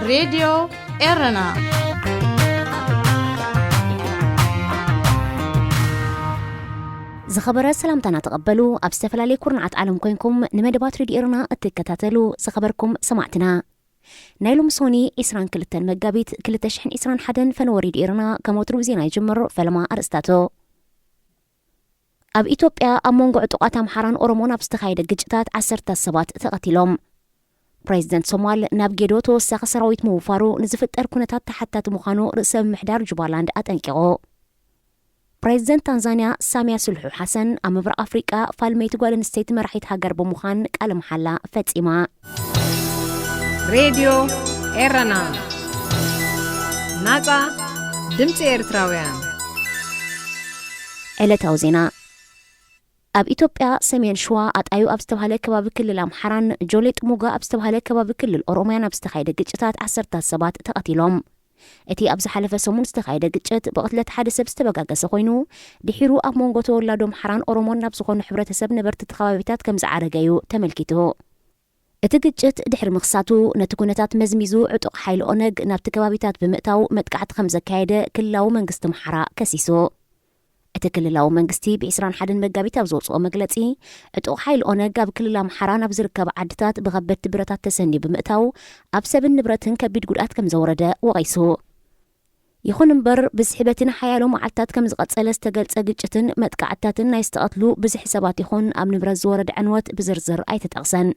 ሬድዮ ኤረና። ዝኸበረ ሰላምታና ተቐበሉ። ኣብ ዝተፈላለየ ኩርናዓት ዓለም ኮይንኩም ንመደባት ሬድዮ ኤረና እትከታተሉ ዝኸበርኩም ሰማዕትና፣ ናይ ሎሚ ሶኒ ዕስራን ክልተን መጋቢት ክልተ ሽሕን ዕስራን ሓደን ፈነወ ሬድዮ ኤረና ከም ወትሩ ብዜና ይጅምር። ፈለማ ኣርእስታቱ። ኣብ ኢትዮጵያ ኣብ መንጎ ዕጡቓት ኣምሓራን ኦሮሞን ኣብ ዝተኻየደ ግጭታት ዓሰርታት ሰባት ተቐቲሎም። ፕሬዚደንት ሶማል ናብ ጌዶ ተወሳኺ ሰራዊት ምውፋሩ ንዝፍጠር ኩነታት ተሓታቲ ምዃኑ ርእሰ ምምሕዳር ጁባላንድ ኣጠንቂቑ። ፕሬዚደንት ታንዛንያ ሳሚያ ሱሉሑ ሓሰን ኣብ ምብራቕ ኣፍሪቃ ፋልመይቲ ጓል ኣንስተይቲ መራሒት ሃገር ብምዃን ቃለ መሓላ ፈጺማ። ሬድዮ ኤረና፣ ናጻ ድምጺ ኤርትራውያን። ዕለታዊ ዜና። ኣብ ኢትዮጵያ ሰሜን ሸዋ ኣጣዩ ኣብ ዝተባህለ ከባቢ ክልል ኣምሓራን ጆሌ ጥሙጋ ኣብ ዝተባህለ ከባቢ ክልል ኦሮሚያን ኣብ ዝተኻየደ ግጭታት ዓሰርታት ሰባት ተቐቲሎም። እቲ ኣብ ዝሓለፈ ሰሙን ዝተኻየደ ግጭት ብቕትለት ሓደ ሰብ ዝተበጋገሰ ኮይኑ፣ ድሒሩ ኣብ መንጎ ተወላዶ ኣምሓራን ኦሮሞን ናብ ዝኾኑ ሕብረተሰብ ነበርቲ እቲ ከባቢታት ከም ዝዓረገ እዩ ተመልኪቱ። እቲ ግጭት ድሕሪ ምኽሳቱ፣ ነቲ ኩነታት መዝሚዙ ዕጡቕ ሓይሊ ኦነግ ናብቲ ከባቢታት ብምእታው መጥቃዕቲ ከም ዘካየደ ክልላዊ መንግስቲ ኣምሓራ ከሲሱ። እቲ ክልላዊ መንግስቲ ብ ዕስራን ሓደን መጋቢት ኣብ ዘውፅኦ መግለፂ፣ ዕጡቕ ሓይሊ ኦነግ ኣብ ክልል ኣምሓራ ናብ ዝርከባ ዓድታት ብኸበድቲ ብረታት ተሰንዩ ብምእታው ኣብ ሰብን ንብረትን ከቢድ ጉድኣት ከም ዘውረደ ወቒሱ። ይኹን እምበር፣ ብዝሒ በቲ ንሓያሎ መዓልታት ከም ዝቐጸለ ዝተገልጸ ግጭትን መጥቃዕትታትን ናይ ዝተቐትሉ ብዝሒ ሰባት ይኹን ኣብ ንብረት ዝወረደ ዕንወት ብዝርዝር ኣይተጠቕሰን።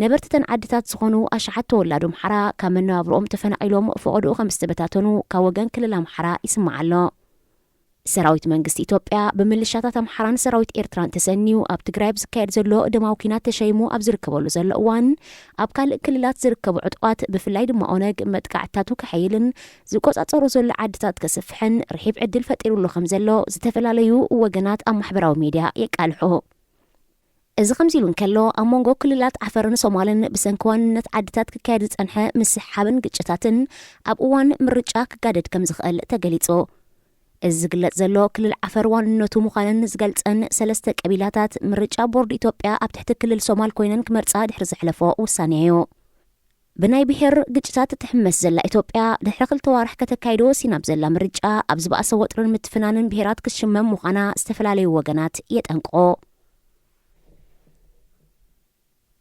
ነበርቲ እተን ዓድታት ዝኾኑ ኣሽሓት ተወላዶ ኣምሓራ ካብ መነባብሮኦም ተፈናቒሎም ፈቐድኡ ከም ዝተበታተኑ ካብ ወገን ክልል ኣምሓራ ይስማዕ ኣሎ። ሰራዊት መንግስቲ ኢትዮጵያ ብምልሻታት ኣምሓራን ሰራዊት ኤርትራን ተሰንዩ ኣብ ትግራይ ኣብ ዝካየድ ዘሎ ደማዊ ኲናት ተሸይሙ ኣብ ዝርከበሉ ዘሎ እዋን፣ ኣብ ካልእ ክልላት ዝርከቡ ዕጡቓት ብፍላይ ድማ ኦነግ መጥቃዕትታቱ ከሐይልን ዝቆጻጸሮ ዘሎ ዓድታት ከስፍሕን ርሒብ ዕድል ፈጢሩሉ ከም ዘሎ ዝተፈላለዩ ወገናት ኣብ ማሕበራዊ ሚድያ የቃልሑ። እዚ ከምዚ ኢሉ እንከሎ፣ ኣብ መንጎ ክልላት ዓፈርን ሶማልን ብሰንኪ ዋንነት ዓድታት ክካየድ ዝጸንሐ ምስሕሓብን ግጭታትን ኣብ እዋን ምርጫ ክጋደድ ከም ዝኽእል ተገሊጹ። እዚ ዝግለጽ ዘሎ ክልል ዓፈር ዋንነቱ ምዃነን ዝገልጸን ሰለስተ ቀቢላታት ምርጫ ቦርድ ኢትዮጵያ ኣብ ትሕቲ ክልል ሶማል ኮይነን ክመርጻ ድሕሪ ዘሕለፎ ውሳኔ እዩ። ብናይ ብሔር ግጭታት እትሕመስ ዘላ ኢትዮጵያ ድሕሪ ክልተ ዋርሕ ከተካይዶ ወሲና ኣብ ዘላ ምርጫ ኣብ ዝበኣሰ ወጥርን ምትፍናንን ብሔራት ክትሽመም ምዃና ዝተፈላለዩ ወገናት የጠንቅቑ።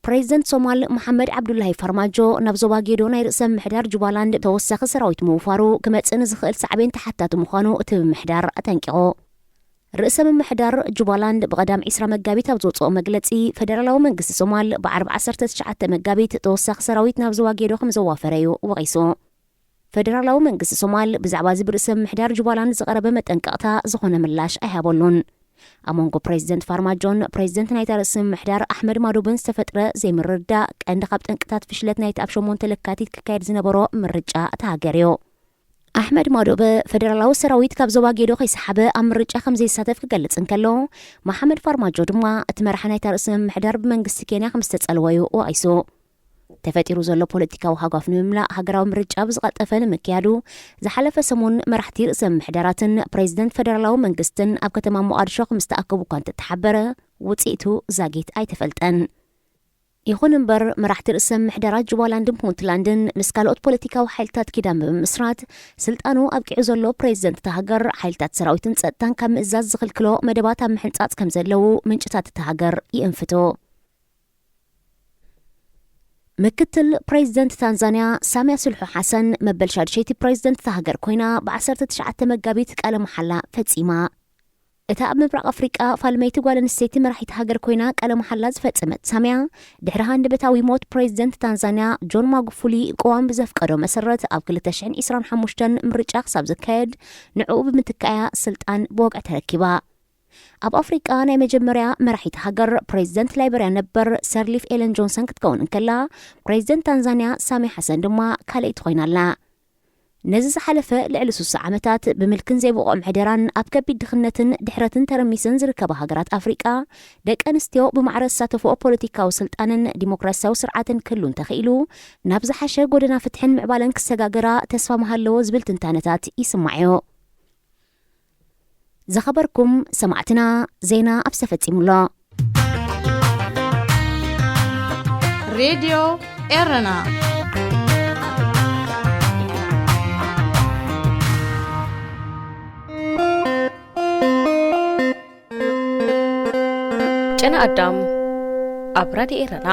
ፕሬዚደንት ሶማል መሓመድ ዓብዱላሂ ፋርማጆ ናብ ዞባ ጌዶ ናይ ርእሰ ምምሕዳር ጁባላንድ ተወሳኺ ሰራዊት ምውፋሩ ክመጽእ ንዝኽእል ሳዕቤን ተሓታቲ ምዃኑ እቲ ምምሕዳር ኣጠንቂቑ። ርእሰ ምምሕዳር ጁባላንድ ብቐዳም ዕስራ መጋቢት ኣብ ዘውፅኦ መግለፂ፣ ፈደራላዊ መንግስቲ ሶማል ብዓርቢ ዓሰርተ ትሽዓተ መጋቢት ተወሳኺ ሰራዊት ናብ ዞባ ጌዶ ከም ዘዋፈረ እዩ ወቒሱ። ፈደራላዊ መንግስቲ ሶማል ብዛዕባ እዚ ብርእሰ ምምሕዳር ጁባላንድ ዝቐረበ መጠንቀቕታ ዝኾነ ምላሽ ኣይሃበሉን። ኣብ መንጎ ፕሬዚደንት ፋርማጆን ፕሬዚደንት ናይታ ርእሰ ምምሕዳር ኣሕመድ ማዶበን ዝተፈጥረ ዘይምርድዳእ ቀንዲ ካብ ጠንቅታት ፍሽለት ናይቲ ኣብ ሸሞንተ ለካቲት ክካየድ ዝነበሮ ምርጫ እታ ሃገር እዩ። ኣሕመድ ማዶበ ፈደራላዊ ሰራዊት ካብ ዞባ ጌዶ ከይሰሓበ ኣብ ምርጫ ከም ዘይሳተፍ ክገልጽ እንከሎ፣ መሓመድ ፋርማጆ ድማ እቲ መራሒ ናይታ ርእሰ ምምሕዳር ብመንግስቲ ኬንያ ከም ዝተጸልወ እዩ ወቒሱ። ተፈጢሩ ዘሎ ፖለቲካዊ ሃጓፍ ንምምላእ ሃገራዊ ምርጫ ብዝቐልጠፈ ንምክያዱ፣ ዝሓለፈ ሰሙን መራሕቲ ርእሰ ምምሕዳራትን ፕሬዚደንት ፈደራላዊ መንግስትን ኣብ ከተማ ሞቓድሾ ከም ዝተኣከቡ እኳ እንተተሓበረ፣ ውጽኢቱ ዛጊት ኣይተፈልጠን። ይኹን እምበር፣ መራሕቲ ርእሰ ምምሕዳራት ጁባላንድን ፑንትላንድን ምስ ካልኦት ፖለቲካዊ ሓይልታት ኪዳን ብምምስራት፣ ስልጣኑ ኣብቂዑ ዘሎ ፕሬዚደንት እታ ሃገር ሓይልታት ሰራዊትን ጸጥታን ካብ ምእዛዝ ዝኽልክሎ መደባት ኣብ ምሕንጻጽ ከም ዘለዉ ምንጭታት እታ ሃገር ይእንፍቱ። ምክትል ፕሬዚደንት ታንዛንያ ሳሚያ ሱልሑ ሓሰን መበል ሻድሸይቲ ፕሬዚደንት እታ ሃገር ኮይና ብ ዓሰርተ ትሽዓተ መጋቢት ቃለ መሓላ ፈጺማ። እታ ኣብ ምብራቕ ኣፍሪቃ ፋልመይቲ ጓል ኣንስተይቲ መራሒት ሃገር ኮይና ቃለ መሓላ ዝፈጸመት ሳሚያ፣ ድሕሪ ሃንደበታዊ ሞት ፕሬዚደንት ታንዛንያ ጆን ማጉፉሊ ቅዋም ብዘፍቀዶ መሰረት ኣብ ክልተ ሽሕን ዕስራን ሓሙሽተን ምርጫ ክሳብ ዝካየድ ንዕኡ ብምትካእያ ስልጣን ብወግዒ ተረኪባ። ኣብ ኣፍሪቃ ናይ መጀመርያ መራሒት ሃገር ፕሬዚደንት ላይበርያ ነበር ሰርሊፍ ኤለን ጆንሰን ክትከውን እንከላ፣ ፕሬዚደንት ታንዛንያ ሳሚ ሓሰን ድማ ካልኣይቲ ኮይና ኣላ። ነዚ ዝሓለፈ ልዕሊ ስሳ ዓመታት ብምልክን ዘይብቑዕ ምሕደራን ኣብ ከቢድ ድኽነትን ድሕረትን ተረሚሰን ዝርከባ ሃገራት ኣፍሪቃ፣ ደቂ ኣንስትዮ ብማዕረ ዝሳተፍኦ ፖለቲካዊ ስልጣንን ዲሞክራሲያዊ ስርዓትን ክህሉ እንተኽኢሉ፣ ናብ ዝሓሸ ጎደና ፍትሕን ምዕባለን ክሰጋገራ ተስፋ ምሃለዎ ዝብል ትንታነታት ይስማዕ እዩ። ዝኸበርኩም ሰማዕትና፣ ዜና ኣብሰ ፈጺሙ ኣሎ። ሬድዮ ኤረና። ኣዳም ኣብ ራድዮ ኤረና።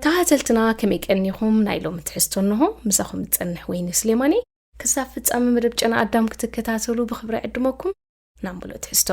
ተኸታተልትና ከመይ ቀኒኹም? ናይ ሎሚ ትሕዝቶ እንሆ። ምሳኹም ዝጸንሕ ወይኒ ስሌማን እየ። ክሳብ ፍጻመ መደብ ጨና ኣዳም ክትከታተሉ ብኽብሪ ዕድመኩም። ናብ ምሉእ ትሕዝቶ።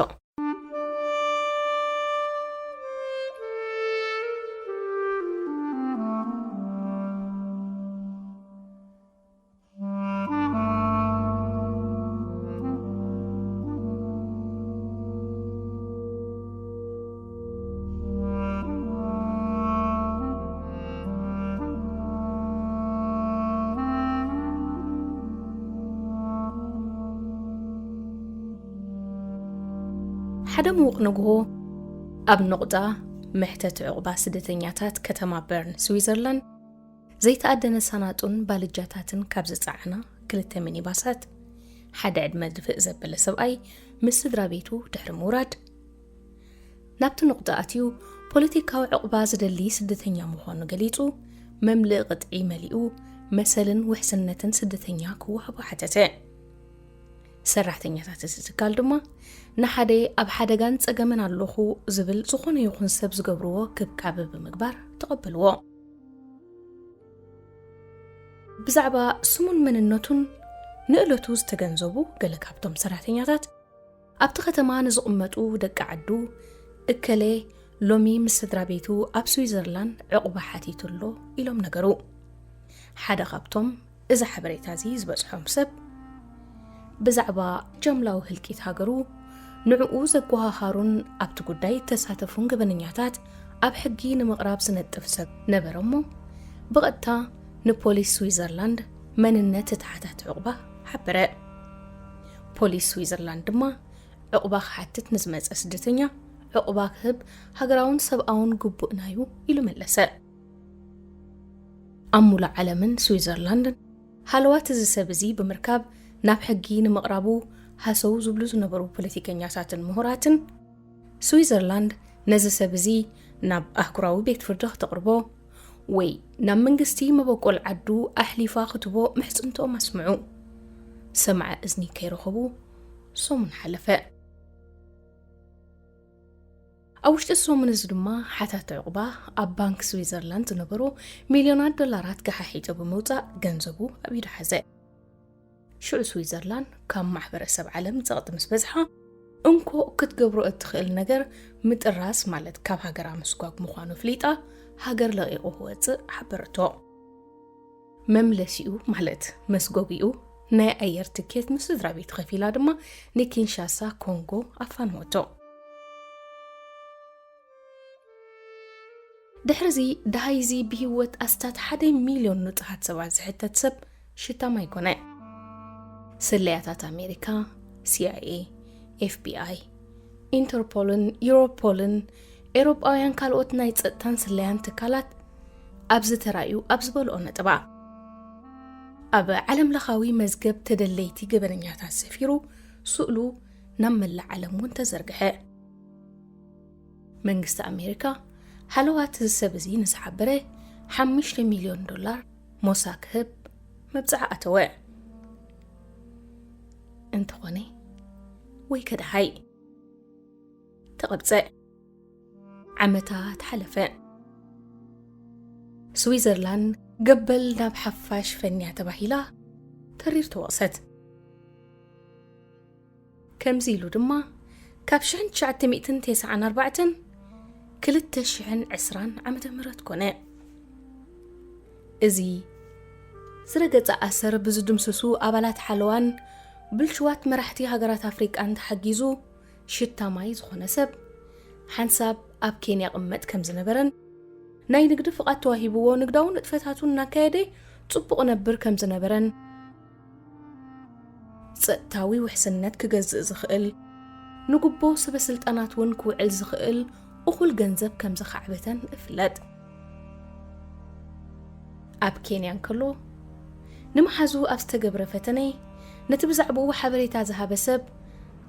ሓደ ምዉቕ ንግሆ፣ ኣብ ነቑጣ መሕተቲ ዕቑባ ስደተኛታት ከተማ በርን ስዊዘርላንድ፣ ዘይተኣደነ ሳናጡን ባልጃታትን ካብ ዝጸዓና ክልተ ሚኒባሳት፣ ሓደ ዕድመ ድፍእ ዘበለ ሰብኣይ ምስ ስድራ ቤቱ ድሕሪ ምውራድ፣ ናብቲ ነቑጣ ኣትዩ ፖለቲካዊ ዕቑባ ዝደሊ ስደተኛ ምዃኑ ገሊጹ፣ መምልኢ ቅጥዒ መሊኡ፣ መሰልን ውሕስነትን ስደተኛ ክወሃቦ ሓተተ። ሰራሕተኛታት እቲ ትካል ድማ፣ ንሓደ ኣብ ሓደጋን ጸገምን ኣለኹ ዝብል ዝኾነ ይኹን ሰብ ዝገብርዎ ክብካብ ብምግባር ተቐበልዎ። ብዛዕባ ስሙን መንነቱን ንእለቱ ዝተገንዘቡ ገለ ካብቶም ሰራሕተኛታት፣ ኣብቲ ከተማ ንዝቕመጡ ደቂ ዓዱ፣ "እከሌ ሎሚ ምስ ስድራ ቤቱ ኣብ ስዊዘርላንድ ዕቑባ ሓቲቱ ኣሎ" ኢሎም ነገሩ። ሓደ ካብቶም እዚ ሓበሬታ እዚ ዝበጽሖም ሰብ፣ ብዛዕባ ጃምላዊ ህልቂት ሃገሩ፣ ንዕኡ ዘጓሃሃሩን ኣብቲ ጉዳይ እተሳተፉን ገበነኛታት ኣብ ሕጊ ንምቕራብ ዝነጥፍ ሰብ ነበረ እሞ፣ ብቐጥታ ንፖሊስ ስዊዘርላንድ መንነት እቲ ሓታቲ ዕቑባ ሓበረ። ፖሊስ ስዊዘርላንድ ድማ፣ ዕቑባ ክሓትት ንዝመጸ ስደተኛ ዕቑባ ክህብ ሃገራውን ሰብኣውን ግቡእና'ዩ ኢሉ መለሰ። ኣብ ሙሉእ ዓለምን ስዊዘርላንድን ሃለዋት እዚ ሰብ እዚ ብምርካብ ናብ ሕጊ ንምቕራቡ ሃሰው ዝብሉ ዝነበሩ ፖለቲከኛታትን ምሁራትን፣ ስዊዘርላንድ ነዚ ሰብ እዚ ናብ ኣህጉራዊ ቤት ፍርዲ ክተቕርቦ ወይ ናብ መንግስቲ መበቆል ዓዱ ኣሕሊፋ ክትቦ ምሕጽንትኦም ኣስምዑ። ሰማዒ እዝኒ ከይረኸቡ ሰሙን ሓለፈ። ኣብ ውሽጢ ሰሙን እዚ ድማ ሓታቲ ዕቑባ ኣብ ባንክ ስዊዘርላንድ ዝነበሩ ሚልዮናት ዶላራት ገሓሒጡ ብምውጻእ ገንዘቡ ኣብ ኢዱ ሓዘ። ሽዑ ስዊዘርላንድ ካብ ማሕበረሰብ ዓለም ጸቕጢ ምስ በዝሓ፣ እንኮ ክትገብሮ እትኽእል ነገር ምጥራዝ ማለት ካብ ሃገራ ምስጓግ ምዃኑ ኣፍሊጣ፣ ሃገር ለቒቑ ክወጽእ ሓበረቶ። መምለሲኡ ማለት መስጎጊኡ ናይ ኣየር ትኬት ምስ ስድራ ቤቱ ከፊላ ድማ ንኪንሻሳ ኮንጎ ኣፋነወቶ። ድሕርዚ ደሃይዚ ብህይወት ኣስታት ሓደ ሚልዮን ንጹሃት ሰባት ዝሕተት ሰብ ሽታ ማይ ኮነ። ስለያታት ኣሜሪካ፣ ሲ ኣይ ኤ፣ ኤፍ ቢ ኣይ፣ ኢንተርፖልን ዩሮፖልን ኤውሮጳውያን ካልኦት ናይ ጸጥታን ስለያን ትካላት ኣብዚ ተራእዩ ኣብ ዝበልኦ ነጥባ፣ ኣብ ዓለምለኻዊ መዝገብ ተደለይቲ ገበነኛታት ሰፊሩ ስእሉ ናብ መላእ ዓለም እውን ተዘርግሐ። መንግስቲ ኣሜሪካ ሃለዋት እዚ ሰብ እዚ ንዝሓበረ ሓሙሽተ ሚልዮን ዶላር ሞሳ ክህብ መብጽዓ ኣተወ። እንተኾነ ወይ ከደሃይ ተቐብጸ። ዓመታት ሓለፈ። ስዊዘርላንድ ገበል ናብ ሓፋሽ ፈንያ ተባሂላ ተሪር ተወቕሰት። ከምዚ ኢሉ ድማ ካብ ሽሕን ትሽዓተ ሚእትን ተስዓን ኣርባዕተን ክልተ ሽሕን ዕስራን ዓመተ ምህረት ኮነ። እዚ ዝረገጸ ኣሰር ብዝድምስሱ ኣባላት ሓለዋን ብልሽዋት መራሕቲ ሃገራት ኣፍሪቃን ተሓጊዙ ሽታ ማይ ዝኾነ ሰብ ሓንሳብ ኣብ ኬንያ ቅመጥ ከም ዝነበረን ናይ ንግዲ ፍቓድ ተዋሂብዎ ንግዳዊ ንጥፈታቱ እናካየደ ጽቡቕ ነብር ከም ዝነበረን ጸጥታዊ ውሕስነት ክገዝእ ዝኽእል ንጉቦ ሰበ ስልጣናት እውን ክውዕል ዝኽእል እኹል ገንዘብ ከም ዘኻዕበተን እፍለጥ። ኣብ ኬንያ እንከሎ ንመሓዙ ኣብ ዝተገብረ ፈተነ ነቲ ብዛዕባኡ ሓበሬታ ዝሃበ ሰብ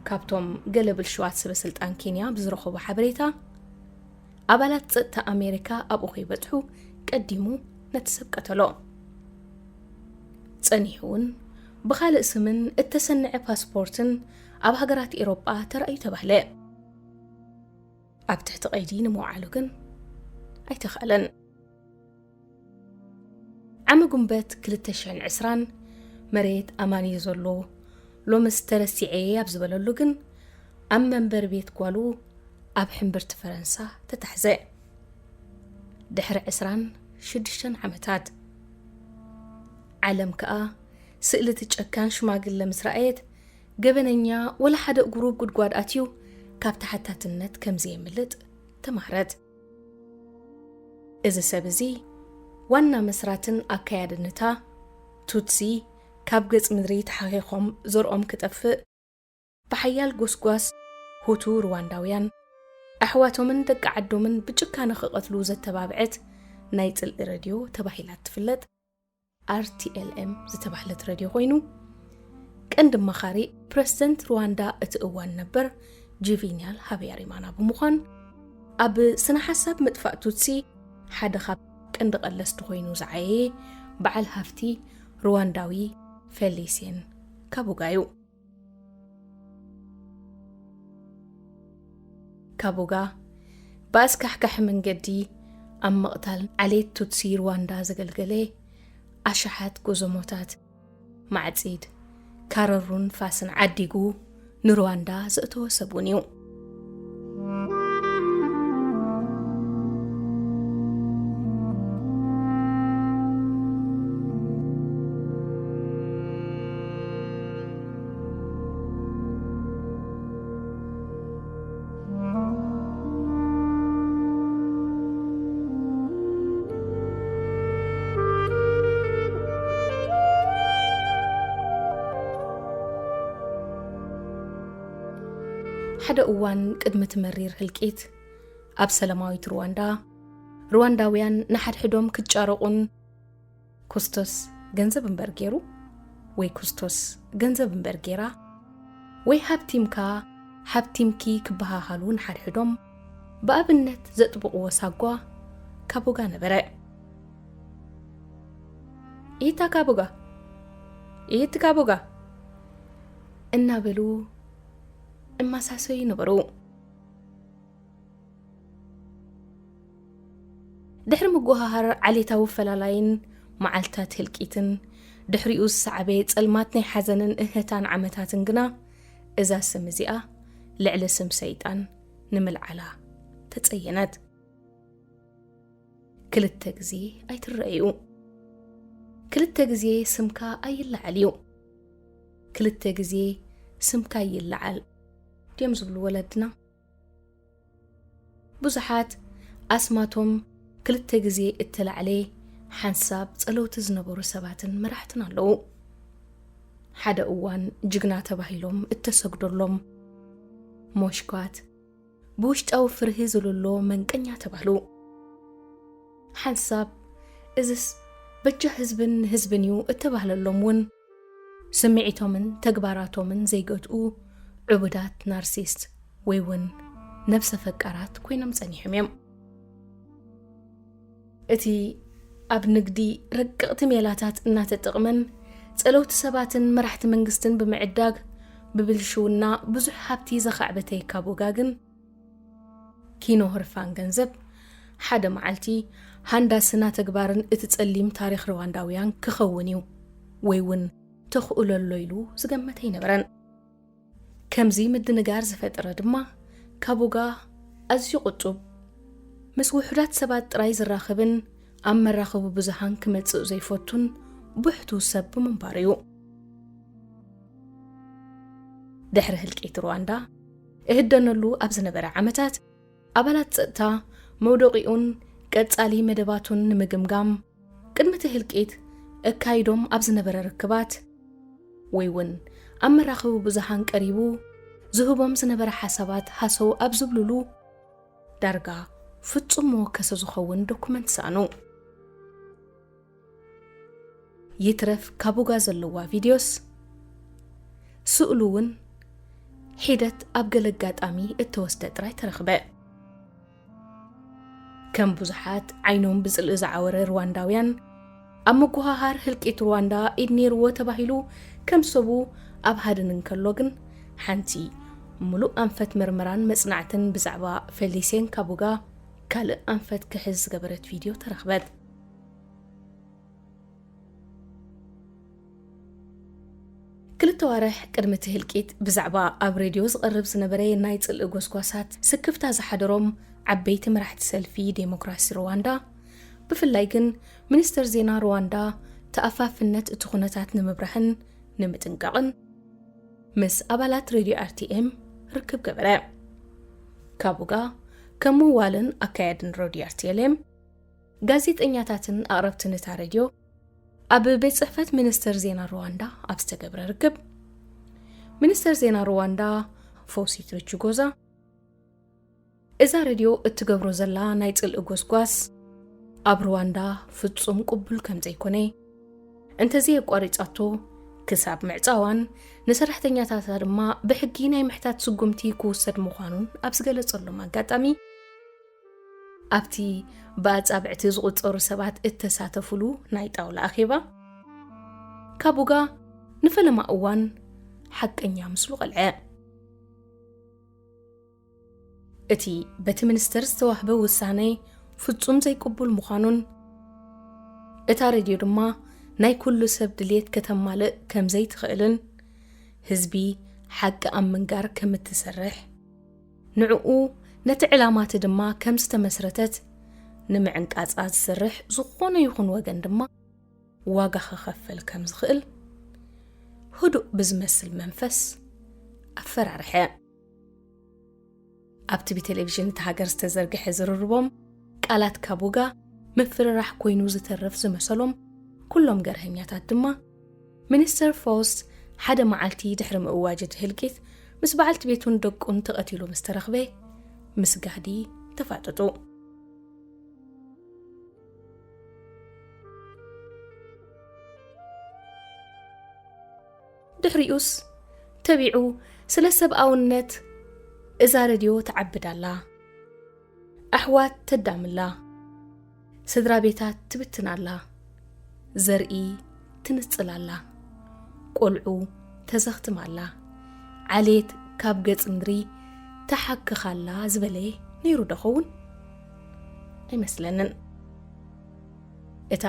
ካብቶም ገለ ብልሽዋት ሰበ ስልጣን ኬንያ ብዝረኸቦ ሓበሬታ ኣባላት ጸጥታ ኣሜሪካ ኣብኡ ከይበጽሑ ቀዲሙ ነቲ ሰብ ቀተሎ። ጸኒሑ እውን ብኻልእ ስምን እተሰንዐ ፓስፖርትን ኣብ ሃገራት ኤውሮጳ ተራእዩ ተባህለ። ኣብ ትሕቲ ቀይዲ ንምውዓሉ ግን ኣይተኻእለን። ዓሚ ጉንበት ክልተ ሽሕን ዕስራን መሬት ኣማን እዩ ዘሎ፣ ሎምስ ተረሲዐ ኣብ ዝበለሉ ግን ኣብ መንበሪ ቤት ጓሉ ኣብ ሕምብርቲ ፈረንሳ ተታሕዘ። ድሕሪ ዕስራን ሽዱሽተን ዓመታት ዓለም ከኣ ስእሊ እቲ ጨካን ሽማግለ ምስ ረኣየት፣ ገበነኛ ወላ ሓደ እግሩ ጉድጓድ ኣትዩ ካብ ተሓታትነት ከም ዘየምልጥ ተማህረት። እዚ ሰብ እዚ ዋና መስራትን ኣካያድን እታ ቱትሲ ካብ ገጽ ምድሪ ተሓኺኾም ዘርኦም ክጠፍእ ብሓያል ጎስጓስ ሁቱ ሩዋንዳውያን ኣሕዋቶምን ደቂ ዓዶምን ብጭካነ ክቐትሉ ዘተባብዐት ናይ ጽልኢ ረድዮ ተባሂላ እትፍለጥ ኣር ቲ ኤል ኤም ዝተባህለት ረድዮ ኮይኑ፣ ቀንዲ ኣማኻሪ ፕረዚደንት ሩዋንዳ እቲ እዋን ነበር ጁቪኒያል ሃብያሪማና ብምዃን፣ ኣብ ስነ ሓሳብ ምጥፋእ ቱትሲ ሓደ ካብ ቀንዲ ቀለስቲ ኮይኑ ዝዓየየ በዓል ሃፍቲ ሩዋንዳዊ ፌሊሲየን ካቡጋ እዩ። ካቡጋ ብኣስካሕካሒ መንገዲ ኣብ ምቕታል ዓሌት ቱትሲ ሩዋንዳ ዘገልገለ ኣሽሓት ጎዞሞታት፣ ማዕጺድ፣ ካረሩን ፋስን ዓዲጉ ንሩዋንዳ ዘእተወ ሰብ እውን እዩ። ሓደ እዋን ቅድሚ እቲ መሪር ህልቂት፣ ኣብ ሰላማዊት ሩዋንዳ፣ ሩዋንዳውያን ንሓድሕዶም ክጫረቑን ኩስቶስ ገንዘብ እምበር ገይሩ ወይ ኩስቶስ ገንዘብ እምበር ገይራ ወይ ሃብቲምካ ሃብቲምኪ ክበሃሃሉ ንሓድሕዶም ብኣብነት ዘጥብቕዎ ሳጓ ካቡጋ ነበረ። "ኢታ ካቡጋ፣ ኢት ካቡጋ" እናበሉ እማሳሰዩ ነበሩ። ድሕሪ ምጉሃሃር ዓሌታዊ ፈላላይን መዓልታት ህልቂትን፣ ድሕሪኡ ዝሰዓበ ጸልማት ናይ ሓዘንን እህህታን ዓመታትን ግና፣ እዛ ስም እዚኣ ልዕሊ ስም ሰይጣን ንምልዓላ ተጸየነት። ክልተ ግዜ ኣይትረኣዩ። ክልተ ግዜ ስምካ ኣይለዓል እዩ። ክልተ ግዜ ስምካ ይለዓል ድዮም ዝብሉ ወለድና? ብዙሓት ኣስማቶም ክልተ ግዜ እተላዕለ ሓንሳብ ጸለውቲ ዝነበሩ ሰባትን መራሕትን ኣለዉ። ሓደ እዋን ጅግና ተባሂሎም እተሰግደሎም ሞሽኳት፣ ብውሽጣዊ ፍርሂ ዝልሎ መንቀኛ ተባህሉ። ሓንሳብ እዝስ በጃ ህዝብን ንህዝብን እዩ እተባህለሎም እውን፣ ስምዒቶምን ተግባራቶምን ዘይገትኡ ዕቡዳት ናርሲስት ወይ እውን ነብሰ ፈቃራት ኮይኖም ጸኒሖም እዮም። እቲ ኣብ ንግዲ ረቀቕቲ ሜላታት እናተጠቕመን ጸለውቲ ሰባትን መራሕቲ መንግስትን ብምዕዳግ ብብልሽውና ብዙሕ ሃብቲ ዘኻዕበተ ካቡጋ ግን፣ ኪኖ ህርፋን ገንዘብ ሓደ መዓልቲ ሃንዳ ስና ተግባርን እቲ ጸሊም ታሪኽ ሩዋንዳውያን ክኸውን እዩ ወይ እውን ተኽእሎ ኣሎ ኢሉ ዝገመተ ኣይነበረን። ከምዚ ምድንጋር ዝፈጠረ ድማ ካቡጋ ኣዝዩ ቁጡብ፣ ምስ ውሑዳት ሰባት ጥራይ ዝራኸብን ኣብ መራኸቢ ብዙሃን ክመጽእ ዘይፈቱን ብሕቱ ሰብ ብምንባሩ እዩ። ድሕሪ ህልቂት ሩዋንዳ እህደነሉ ኣብ ዝነበረ ዓመታት፣ ኣባላት ጸጥታ መውደቂኡን ቀጻሊ መደባቱን ንምግምጋም፣ ቅድሚ እቲ ህልቂት እካይዶም ኣብ ዝነበረ ርክባት፣ ወይ እውን ኣብ መራኸቢ ብዙሃን ቀሪቡ ዝህቦም ዝነበረ ሓሳባት ሃሰው ኣብ ዝብልሉ፣ ዳርጋ ፍጹም መወከሲ ዝኸውን ዶኩመንት ሰኣኑ። ይትረፍ ካቡጋ ዘለዋ ቪድዮስ፣ ስእሉ እውን ሒደት ኣብ ገለ ኣጋጣሚ እተወስደ ጥራይ ተረኽበ። ከም ብዙሓት ዓይኖም ብጽልኢ ዝዓወረ ሩዋንዳውያን፣ ኣብ ምጉሃሃር ህልቂት ሩዋንዳ ኢድ ነይርዎ ተባሂሉ ከም ሰቡ ኣብ ሃድን እንከሎ ግን፣ ሓንቲ ምሉእ ኣንፈት ምርምራን መጽናዕትን ብዛዕባ ፌሊሴን ካቡጋ ካልእ ኣንፈት ክሕዝ ዝገበረት ቪድዮ ተረኽበት። ክልተ ዋርሕ ቅድሚ እቲ ህልቂት ብዛዕባ ኣብ ሬድዮ ዝቐርብ ዝነበረ ናይ ጽልኢ ጎስጓሳት ስክፍታ ዝሓደሮም ዓበይቲ መራሕቲ ሰልፊ ዴሞክራሲ ሩዋንዳ፣ ብፍላይ ግን ሚኒስተር ዜና ሩዋንዳ፣ ተኣፋፍነት እቲ ኩነታት ንምብራህን ንምጥንቃቕን ምስ ኣባላት ሬድዮ ኣርቲኤም ርክብ ገበረ። ካቡጋ ከም ምዋልን ኣካያድን ሬድዮ ኣርቲኤልኤም፣ ጋዜጠኛታትን ኣቕረብትን እታ ሬድዮ፣ ኣብ ቤት ጽሕፈት ሚኒስተር ዜና ሩዋንዳ ኣብ ዝተገብረ ርክብ፣ ሚኒስተር ዜና ሩዋንዳ ፎሲት ርቹጎዛ፣ እዛ ሬድዮ እትገብሮ ዘላ ናይ ጽልኢ ጎስጓስ ኣብ ሩዋንዳ ፍጹም ቅቡል ከም ዘይኮነ፣ እንተዘየቋሪጻቶ ክሳብ ምዕጻዋን ንሰራሕተኛታታ ድማ ብሕጊ ናይ ምሕታት ስጉምቲ ክውሰድ ምዃኑን ኣብ ዝገለጸሎም ኣጋጣሚ፣ ኣብቲ ብኣጻብዕቲ ዝቑጸሩ ሰባት እተሳተፉሉ ናይ ጣውላ ኣኼባ፣ ካቡጋ ንፈለማ እዋን ሓቀኛ ምስሉ ቀልዐ። እቲ በቲ ሚኒስተር ዝተዋህበ ውሳነ ፍጹም ዘይቅቡል ምዃኑን፣ እታ ሬድዮ ድማ ናይ ኩሉ ሰብ ድልየት ከተማልእ ከም ዘይትኽእልን፣ ህዝቢ ሓቂ ኣብ ምንጋር ከም እትሰርሕ፣ ንዕኡ ነቲ ዕላማቲ ድማ ከም ዝተመስረተት ንምዕንቃጻ ዝሰርሕ ዝኾነ ይኹን ወገን ድማ ዋጋ ክኸፍል ከም ዝኽእል ህዱእ ብዝመስል መንፈስ ኣፈራርሐ። ኣብቲ ብቴሌቪዥን እታ ሃገር ዝተዘርግሐ ዝርርቦም፣ ቃላት ካቡጋ ምፍርራሕ ኮይኑ ዝተርፍ ዝመሰሎም ኩሎም ገርሀኛታት ድማ፣ ሚኒስተር ፎስት ሓደ መዓልቲ ድሕሪ ምእዋጅ እቲ ህልቂት ምስ በዓልቲ ቤቱን ደቁን ተቐቲሉ ምስ ተረኽበ፣ ምስ ጋህዲ ተፋጠጡ። ድሕሪኡስ ተቢዑ ስለ ሰብኣውነት እዛ ረድዮ ትዓብድ ኣላ። ኣሕዋት ተዳምላ፣ ስድራ ቤታት ትብትን ኣላ፣ ዘርኢ ትንጽል ኣላ፣ ቆልዑ ተዘኽትም ኣላ፣ ዓሌት ካብ ገጽ ምድሪ ተሓክኽ ኣላ ዝበለ ነይሩ ዶ ኸውን? ኣይመስለንን። እታ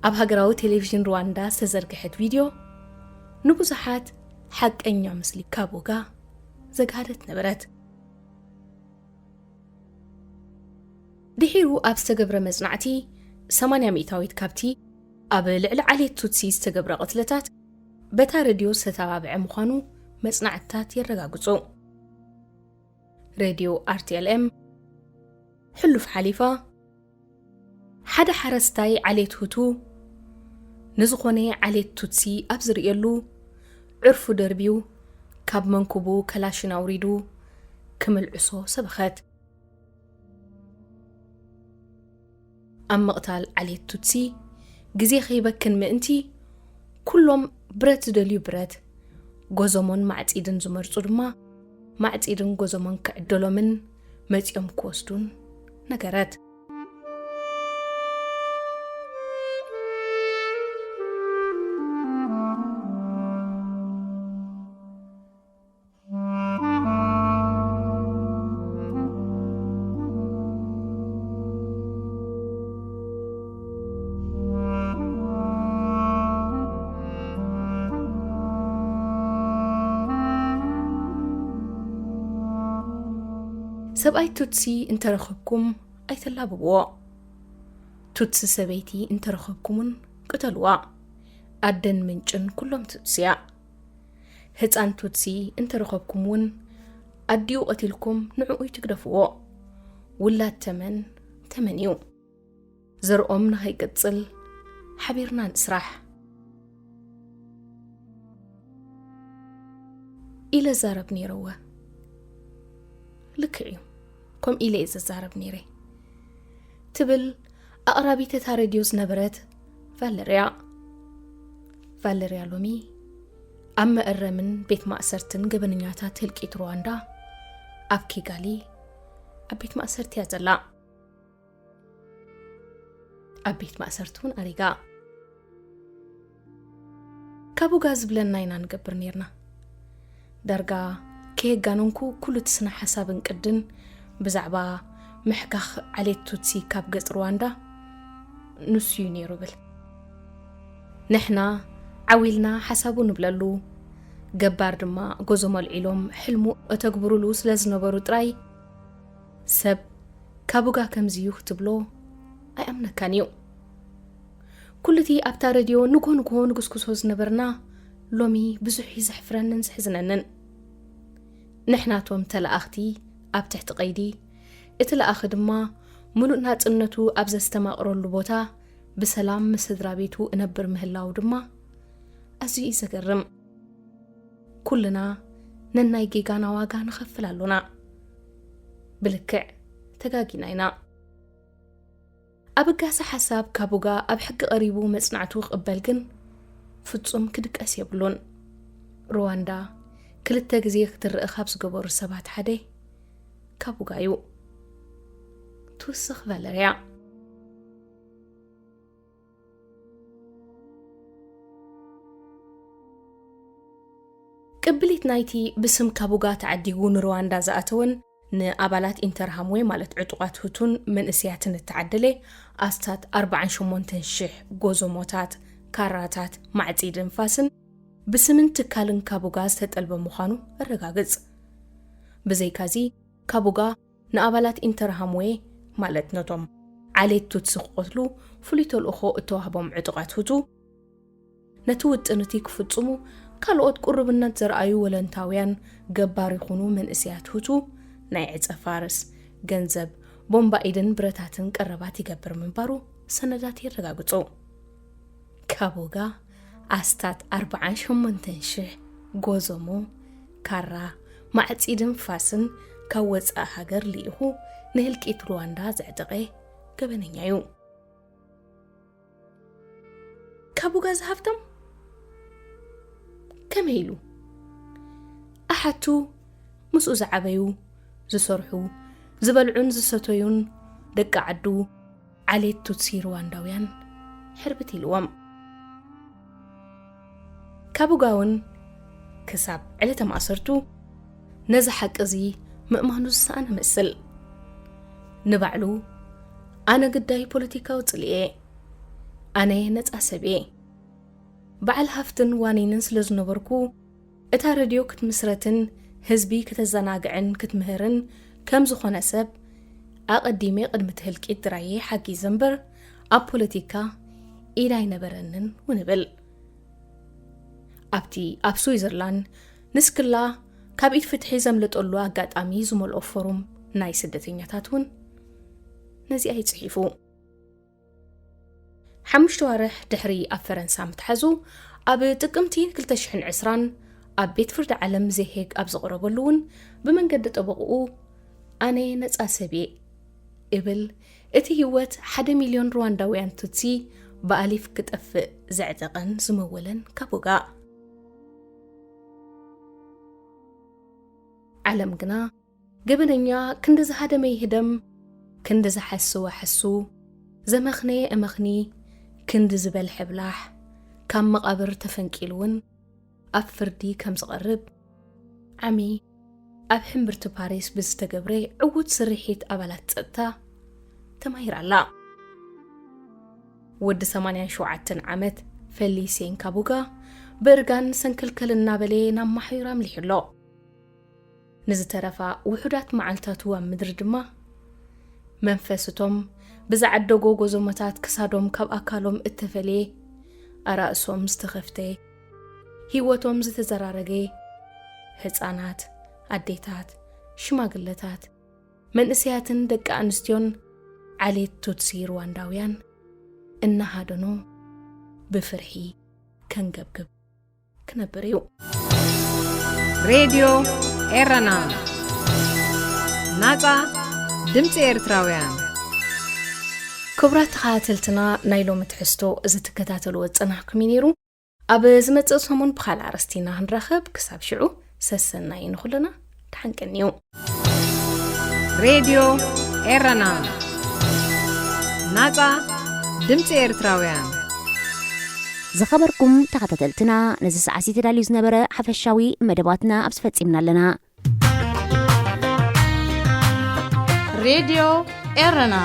ኣብ ሃገራዊ ቴሌቪዥን ሩዋንዳ ዝተዘርግሐት ቪድዮ ንብዙሓት ሓቀኛ ምስሊ ካቡጋ ዘግሃደት ነበረት። ድሒሩ ኣብ ዝተገብረ መጽናዕቲ፣ ሰማንያ ሚእታዊት ካብቲ ኣብ ልዕሊ ዓሌት ቱትሲ ዝተገብረ ቅትለታት በታ ረድዮ ዝተተባብዐ ምዃኑ መጽናዕትታት የረጋግጹ። ሬድዮ ኣርቲኤልኤም ሕሉፍ ሓሊፋ፣ ሓደ ሓረስታይ ዓሌት ሁቱ ንዝኾነ ዓሌት ቱትሲ ኣብ ዝርእየሉ፣ ዕርፉ ደርብዩ፣ ካብ መንኩቡ ከላሽን ኣውሪዱ ክምልዕሶ ሰበኸት። ኣብ ምቕታል ዓሌት ቱትሲ ግዜ ከይበክን ምእንቲ፣ ኩሎም ብረት ዝደልዩ ብረት፣ ጎዞሞን ማዕጺድን ዝመርጹ ድማ ማዕጺድን ጎዞሞን ክዕደሎምን መጺኦም ክወስዱን ነገረት። ሰብኣይ ቱትሲ እንተረኸብኩም ኣይተላብብዎ። ቱትሲ ሰበይቲ እንተረኸብኩምን ቅተልዋ። ኣደን ምንጭን ኩሎም ቱትሲያ። ህፃን ቱትሲ እንተረኸብኩም እውን ኣዲኡ ቀቲልኩም ንዕኡ ይትግደፍዎ። ውላድ ተመን ተመን እዩ። ዘርኦም ንኸይቅፅል ሓቢርና ንስራሕ። ኢለ ዛረብ ነይረወ። ልክዕ እዩ፣ ከምኡ ኢለ እየ ዘዛረብ ነይረ፣ ትብል ኣቕራቢት እታ ሬድዮ ዝነበረት ቫለርያ። ቫለርያ ሎሚ ኣብ መእረምን ቤት ማእሰርትን ገበነኛታት ህልቂት ሩዋንዳ ኣብ ኪጋሊ ኣብ ቤት ማእሰርቲ እያ ዘላ። ኣብ ቤት ማእሰርቲ እውን ኣሪጋ። ካቡጋ ዝብለና ኢና ንገብር ነይርና። ዳርጋ ከየጋነንኩ ኩሉ እቲ ስነ ሓሳብን ቅድን ብዛዕባ ምሕካኽ ዓሌት ቱትሲ ካብ ገጽ ሩዋንዳ ንሱ እዩ ነይሩ ብል። ንሕና ዓው ኢልና ሓሳቡ ንብለሉ፣ ገባር ድማ ጎዞም ኣልዒሎም ሕልሙ እተግብሩሉ ስለ ዝነበሩ ጥራይ ሰብ ካቡጋ ከምዚ እዩ ክትብሎ ኣይኣምነካን እዩ። ኩሉ እቲ ኣብታ ረድዮ ንግሆ ንግሆ ንጉስጉሶ ዝነበርና ሎሚ ብዙሕ እዩ ዘሕፍረንን ዘሕዝነንን። ንሕናቶም ተለኣኽቲ ኣብ ትሕቲ ቀይዲ፣ እቲ ለኣኺ ድማ ምሉእ ናጽነቱ ኣብ ዘስተማቕረሉ ቦታ ብሰላም ምስ ስድራ ቤቱ እነብር ምህላው ድማ ኣዝዩ እዩ ዘገርም። ኩልና ነናይ ጌጋና ዋጋ ንኸፍል ኣሎና። ብልክዕ ተጋጊና ኢና። ኣበጋሲ ሓሳብ ካቡጋ ኣብ ሕጊ ቀሪቡ መጽናዕቱ ክቕበል ግን ፍጹም ክድቀስ የብሉን። ሩዋንዳ ክልተ ግዜ ክትረአ ካብ ዝገበሩ ሰባት ሓደ ካቡጋ እዩ። ትውስኽ ቫለርያ። ቅብሊት ናይቲ ብስም ካቡጋ ተዓዲጉ ንሩዋንዳ ዝኣተወን ንኣባላት ኢንተርሃምዌ ማለት ዕጡቓት ሁቱን መንእሰያትን እተዓደለ ኣስታት ኣርባዓን ሸሞንተን ሽሕ ጎዞሞታት፣ ካራታት፣ ማዕጺድን ፋስን ብስምን ትካልን ካቡጋ ዝተጠልበ ምዃኑ ኣረጋግጽ። ብዘይካዚ ካቡጋ ንኣባላት ኢንተርሃምዌ ማለት ነቶም ዓሌት ቱትሲ ክቐትሉ ፍሉይ ተልእኾ እተዋህቦም ዕጡቓት ሁቱ ነቲ ውጥን እቲ ክፍጽሙ ካልኦት ቁርብነት ዘርኣዩ ወለንታውያን ገባር ይኹኑ መንእሰያት ሁቱ ናይ ዕጸ ፋርስ፣ ገንዘብ፣ ቦምባ ኢድን ብረታትን ቀረባት ይገብር ምንባሩ ሰነዳት የረጋግጹ። ካቡጋ ኣስታት ኣርባዓን ሸሞንተን ሽሕ ጎዞሞ፣ ካራ፣ ማዕጺድን ፋስን ካብ ወጻኢ ሃገር ልኢኹ ንህልቂት ሩዋንዳ ዘዕጠቐ ገበነኛ እዩ። ካቡጋ ዝሃብቶም ከመይ ኢሉ? ኣሓቱ ምስኡ ዝዓበዩ፣ ዝሰርሑ፣ ዝበልዑን ዝሰተዩን ደቂ ዓዱ ዓሌት ቱትሲ ሩዋንዳውያን ሕርብት ኢልዎም። ካቡጋ እውን ክሳብ ዕለተ ማእሰርቱ ነዚ ሓቂ እዚ ምእማኑ ዝሰኣነ መስል። ንባዕሉ ኣነ ግዳይ ፖለቲካዊ ጽልኢ እየ፣ ኣነ ነጻ ሰብ እየ። በዓል ሃፍትን ዋኒንን ስለ ዝነበርኩ እታ ረድዮ ክትምስረትን ህዝቢ ከተዘናግዕን ክትምህርን ከም ዝኾነ ሰብ ኣቐዲመ ቅድሚ እቲ ህልቂት ጥራየ ሓጊዘ እምበር ኣብ ፖለቲካ ኢድ ኣይነበረንን እውን እብል። ኣብቲ ኣብ ስዊዘርላንድ ንስክላ ካብ ኢድ ፍትሒ ዘምለጠሉ ኣጋጣሚ ዝመልኦ ፎሩም ናይ ስደተኛታት እውን ነዚኣ እዩ ጽሒፉ። ሓሙሽተ ዋርሕ ድሕሪ ኣብ ፈረንሳ ምትሓዙ፣ ኣብ ጥቅምቲ ክልተ ሽሕን ዕስራን ኣብ ቤት ፍርዲ ዓለም ዘሄግ ኣብ ዝቐረበሉ እውን ብመንገዲ ጠበቕኡ ኣነ ነጻ ሰብ እየ እብል፣ እቲ ህይወት ሓደ ሚልዮን ሩዋንዳውያን ቱትሲ ብኣሊፍ ክጠፍእ ዘዕጠቐን ዝመወለን ካቡጋ። ዓለም ግና ገበነኛ ክንዲ ዝሃደመ ይህደም፣ ክንዲ ዝሓስወ ሓሱ፣ ዘመኽነየ እመኽኒ፣ ክንዲ ዝበልሐ ብላሕ፣ ካብ መቓብር ተፈንቂሉ እውን ኣብ ፍርዲ ከም ዝቐርብ ዓሚ ኣብ ሕምብርቲ ፓሪስ ብዝተገብረ ዕዉት ስርሒት ኣባላት ጸጥታ ተማሂራ ኣላ። ወዲ ሰማንያን ሸውዓተን ዓመት ፈሊሴን ካቡጋ ብእርጋን ሰንከልከል እናበለ ናብ ማሕዩር ኣምሊሑ ኣሎ። ንዝተረፋ ውሑዳት መዓልታቱ ኣብ ምድሪ ድማ መንፈስ እቶም ብዝዓደጎ ጎዞሞታት ክሳዶም ካብ ኣካሎም እተፈልየ፣ ኣራእሶም ዝተኸፍተ፣ ህይወቶም ዝተዘራረገ ህጻናት፣ ኣዴታት፣ ሽማግለታት፣ መንእሰያትን ደቂ ኣንስትዮን ዓሌት ቱትሲ ሩዋንዳውያን እናሃደኑ ብፍርሒ ከንገብግብ ክነብር እዩ። ሬድዮ ኤረና፣ ናጻ ድምጺ ኤርትራውያን። ክቡራት ተኸታተልትና፣ ናይ ሎሚ ትሕዝቶ እዚ ትከታተልዎ ዝጸናሕኩም እዩ ነይሩ። ኣብ ዝመጽእ ሰሙን ብኻልእ ኣርእስቲ ኢና ክንራኸብ። ክሳብ ሽዑ ሰሰናዩ ንኹልና። ደሓን ቀንዩ። ሬድዮ ኤረና፣ ናጻ ድምጺ ኤርትራውያን። ዝኸበርኩም ተኸታተልትና፣ ነዚ ሰዓት እዚ ተዳልዩ ዝነበረ ሓፈሻዊ መደባትና ኣብዚ ፈጺምና ኣለና። ሬድዮ ኤረና።